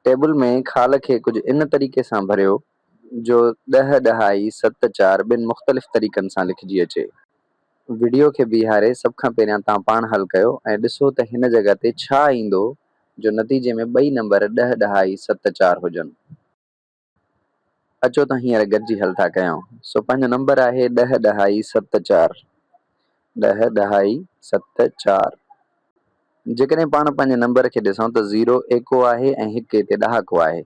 Table ۾ خال کي ڪجهه ان طريقي سان ڀريو جو ڏهه ڏهائي ست چار ٻن مختلف طريقن سان لکجي اچي. وڊيو کي بيهاري سڀ کان پهريان توهان پاڻ حل ڪيو ۽ ڏسو ته هن جڳهه تي ڇا ايندو جو نتيجي ۾ ٻئي نمبر ڏهه ڏهائي ست چار هجن. اچو ته هينئر گڏجي حل ٿا ڪيون. سو پنهنجو نمبر آهي ڏهه ڏهائي ست چار. ڏهه ڏهائي ست چار. جيڪڏهن پاڻ پنهنجي نمبر کي ڏسون ته زيرو ايڪو آهي ۽ هڪ هتي ڏهاڪو آهي.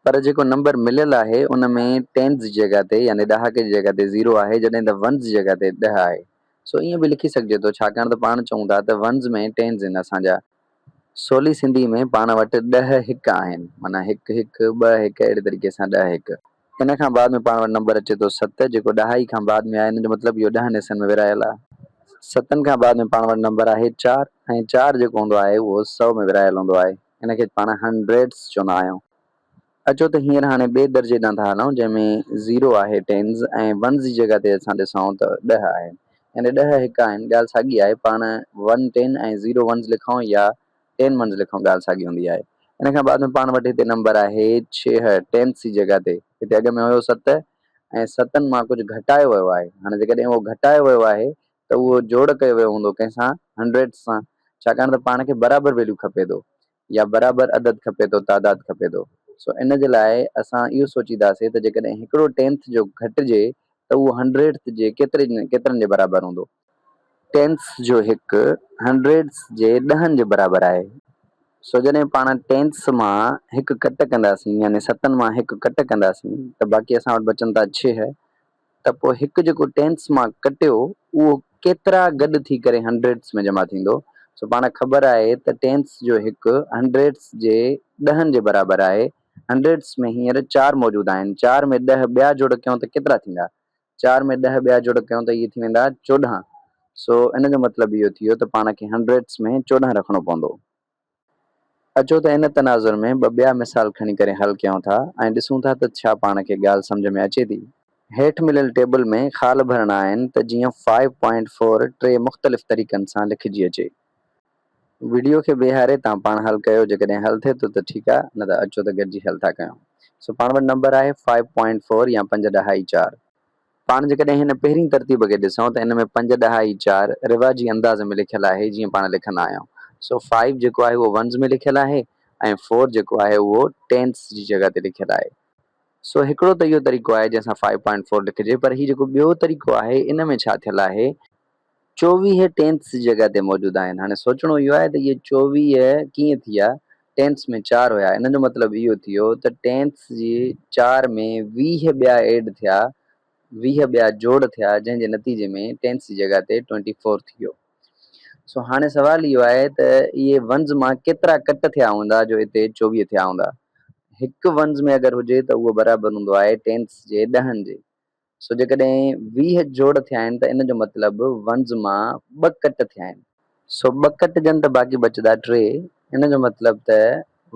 پر جيڪو نمبر مليل آهي ان ۾ ٽينز جي جڳهه تي يعني ڏهاڪي جي جڳهه تي زيرو آهي جڏهن ته ونز جي جڳهه تي ڏهه آهي. سو ائين به لکي سگهجي ٿو ڇاڪاڻ ته پاڻ چئون ٿا ته ونز ۾ ٽينز آهن اسان جا. سولي سنڌي ۾ پاڻ وٽ ڏهه هڪ آهن معنيٰ هڪ هڪ، ٻه هڪ اهڙي طريقي سان ڏهه هڪ. ان کان بعد ۾ پاڻ وٽ نمبر اچي ٿو ست جيڪو ڏهائي کان بعد ۾ آهي ان جو مطلب اهو ڏهن حصن ۾ ورهايل آهي. ستن کان بعد ۾ پاڻ وٽ نمبر آهي چار ۽ چار جيڪو هوندو آهي اهو سئو ۾ ورهايل هوندو آهي ان کي پاڻ هنڊريڊس چوندا آهيون. اچو ته هينئر هاڻي ٻئي درجي ڏانهن ٿا هلون جنهن ۾ زيرو آهي ٽينز ۽ ونز جي جڳهه تي اسان ڏسون ته ڏهه آهن يعني ڏهه هڪ آهن ڳالهه ساڳي آهي پاڻ ون ٽين ۽ زيرو ونز لکون يا ٽين ونز لکون ڳالهه ساڳي هوندي آهي ان کان بعد ۾ پاڻ وٽ هتي نمبر آهي ڇهه ٽينز جي جڳهه تي هتي اڳ ۾ هيو ست ۽ ستن مان ڪجهه گهٽايو ويو آهي هاڻي جيڪڏهن اهو گهٽايو ويو آهي ته اهو جوڙ ڪيو ويو هوندو ڪنهن سان هنڊريڊ سان ڇاڪاڻ ته پاڻ کي برابر ويليو کپي ٿو يا برابر عدد کپي ٿو، تعداد کپي ٿو. سو ان جي لاء اسان اهو سوچينداسين ته جيڪڏهن هڪڙو ٽينٿ جو گهٽجي ته اهو هنڊريڊٿ جي ڪيتري ڪيترن جي برابر هوندو. ٽينٿس جو هڪ هنڊريڊٿس جي ڏهن جي برابر آهي. سو جڏهن پاڻ ٽينٿس مان هڪ ڪٽ ڪنداسين يعني ستن مان هڪ ڪٽ ڪنداسين ته باقي اسان وٽ بچن ٿا ڇهه ته پوء هڪ جيڪو ٽينس مان ڪٽيو اهو ڪيترا گڏ ٿي ڪري هنڊريڊس ۾ جمع ٿيندو؟ سو پاڻ خبر آهي ته ٽينس جو هڪ هنڊريڊس جي ڏهن جي برابر آهي. هنڊريڊس ۾ هينئر چار موجود آهن. چار ۾ ڏهه ٻيا جوڙ ڪيون ته ڪيترا ٿيندا؟ چار ۾ ڏهه ٻيا جوڙ ڪيون ته اهي ٿي ويندا 14. سو ان جو مطلب اهو ٿيو ته پاڻ کي هنڊريڊس ۾ 14 رکڻو پوندو. اچو ته ان تناظر ۾ ٻه ٻيا مثال کڻي ڪري حل ڪيون ٿا ۽ ڏسون ٿا ته ڇا پاڻ کي ڳالهه سمجهه ۾ اچي ٿي. هيٺ مليل ٽيبل ۾ خال ڀرڻا آهن ته جيئن فائيو پوائنٽ فور ٽي مختلف طريقن سان لکجي اچي. وڊيو کي بيهاري توهان پاڻ حل ڪيو جيڪڏهن حل ٿئي ٿو ته ٺيڪ آ نه ته اچو ته گڏجي حل ٿا ڪيون. سو پاڻ وٽ نمبر آهي فائيو پوائنٽ فور يا پنج ڏهائي چار. پاڻ جيڪڏهن هن پهرين ترتيب کي ڏسون ته ان ۾ پنج ڏهائي چار رواجي انداز ۾ لکيل آهي جيئن پاڻ لکندا آهيون. سو فائيو جيڪو آهي اهو ونز ۾ لکيل آهي ۽ فور جيڪو آهي اهو ٽينس جي جڳهه تي لکيل آهي. سو هڪڙو ته اهو طريقو آهي جنهن سان فائيو پوائنٽ فور لکجي پر هي جيڪو ٻيو طريقو آهي ان ۾ ڇا ٿيل آهي 24 ٽينس جي جڳهه تي موجود آهن. هاڻي سوچڻو اهو آهي ته اهي 24 ڪيئن ٿيا؟ ٽينس ۾ چار هيا. ان جو مطلب اهو ٿيو ته ٽينس جي چار ۾ 20 ٻيا ايڊ ٿيا، 20 ٻيا جوڙ ٿيا، جنهن جي نتيجي ۾ ٽينس جي جڳهه تي ٽوئنٽي فور ٿي ويو. سو هاڻي سوال اهو آهي ته اهي ونز مان ڪيترا ڪٽ ٿيا هوندا جو اتي 24 ٿيا هوندا؟ هڪ ونز ۾ اگر هجي ته اهو برابر هوندو آهي ٽينس جي ڏهن جي. سو جيڪڏهن 20 جوڙ ٿيا آهن ته ان جو مطلب ونز مان ٻه ڪٽ ٿيا آهن. سو ٻه ڪٽجن ته باقي بچدا ٽي، ان جو مطلب ته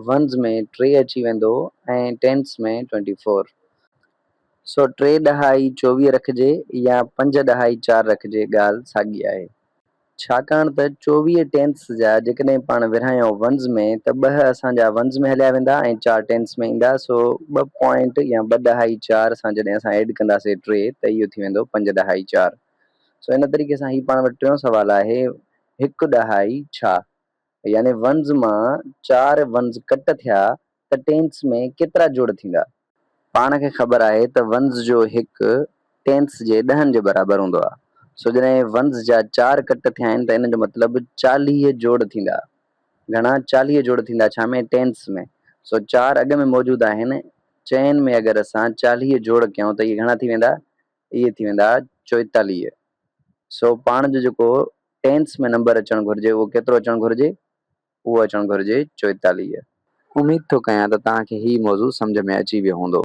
ونز ۾ ٽي اچي ويندو ۽ ٽينس ۾ ٽوئنٽي فور. سو ٽي ڏهائي 24 رکجي يا پنج ڏهائي چار رکجي ڳالهه ساڳي آهي. ڇاڪاڻ ته 24 ٽينس جا جيڪڏهن پاڻ ورهايون ونز ۾ ته ٻه اسان جا ونز ۾ هليا ويندا ۽ چار ٽينس ۾ ايندا سو ٻه پوائنٽ يا ٻه ڏهائي چار سان جڏهن اسان ايڊ ڪنداسي ٽي ته اهو ٿي ويندو پنج ڏهائي چار سو ان طريقي سان هي پاڻ وٽ ٽيون سوال آهي هڪ ڏهائي ڇا يعني ونز مان چار ونز ڪٽ ٿيا ته ٽينس ۾ ڪيترا جوڙ ٿيندا؟ پاڻ کي خبر آهي ته ونز جو هڪ ٽينس جي ڏهن جي برابر هوندو آهي. سو جڏهن ونز جا چار ڪٽ ٿيا آهن ته ان جو مطلب 40 جوڙ ٿيندا. گهڻا؟ 40 جوڙ ٿيندا ڇا ۾؟ ٽينس ۾. سو چار اڳ ۾ موجود آهن، چئن ۾ اگر اسان 40 جوڙ ڪيون ته اهي گهڻا ٿي ويندا؟ اهي ٿي ويندا 44. سو پاڻ جو جيڪو ٽينس ۾ نمبر اچڻ گهرجي اهو ڪيترو اچڻ گهرجي؟ اهو اچڻ گهرجي 44. اميد ٿو ڪيان ته توهان کي هي موضوع سمجهه ۾ اچي ويو هوندو.